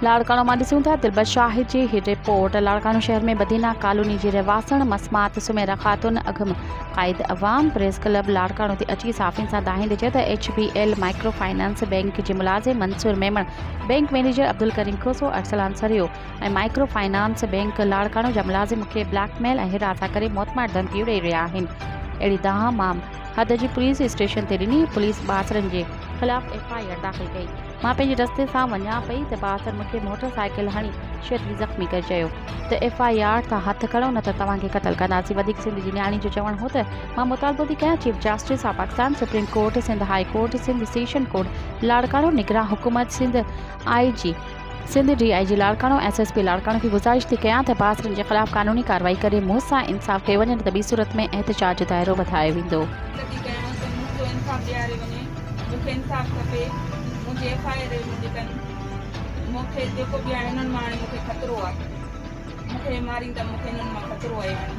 لاڙڪاڻو مان ڏسون ٿا دلبر شاهد جي هي رپورٽ لاڙڪاڻو شهر ۾ بدينا ڪالوني جي رهواسڻ مسمات سميرا خاتون اگهم قائد عوام پريس ڪلب لاڙڪاڻو تي اچي صحافين سان دانهيندي چيو ته H B L micro finance bank جي ملازم Mansoor Memon bank manager Abdulkarim Khoso Arsalan Sarhio ۽ micro finance bank Larkana جا ملازم مون کي بليڪ ميل ۽ هراسان ڪري موتمار ڌمڪيون ڏئي رهيا آهن. اهڙي دانهن مان حد جي پوليس اسٽيشن تي ڏني، پوليس بااثرن جي خلاف ايف I R داخل ڪئي. مان پنهنجي رستي سان وڃان پئي ته بااثر مون کي موٽر سائيڪل هڻي شديد زخمي ڪري چيو ته ايف I R تان هٿ کڻو نه ته توهان کي قتل ڪنداسين. وڌيڪ سنڌ جي نياڻي جو چوڻ هو ته مان مطالبو ٿي ڪيان chief justice of Pakistan, supreme court, Sindh high court, Sindh session court Larkana, نگران حڪومت Sindh, I G Sindh, D I G Larkana, S S P Larkana کي گذارش ٿي ڪيان ته بااثرن جي خلاف قانوني ڪارروائي ڪري مون سان انصاف ڪيو وڃي نه ته ٻي صورت ۾ احتجاج جو دائرو وڌايو ويندو. ٿي ڪيان ته منهنجو انصاف ڏياري وڃي مون کي انصاف کپي منهنجي ايف I R منهنجي ڪن مون کي جيڪو به آهي انهن مان هاڻي مون کي خطرو آهي مون کي ماريندا مون کي انهن مان خطرو آهي هاڻي.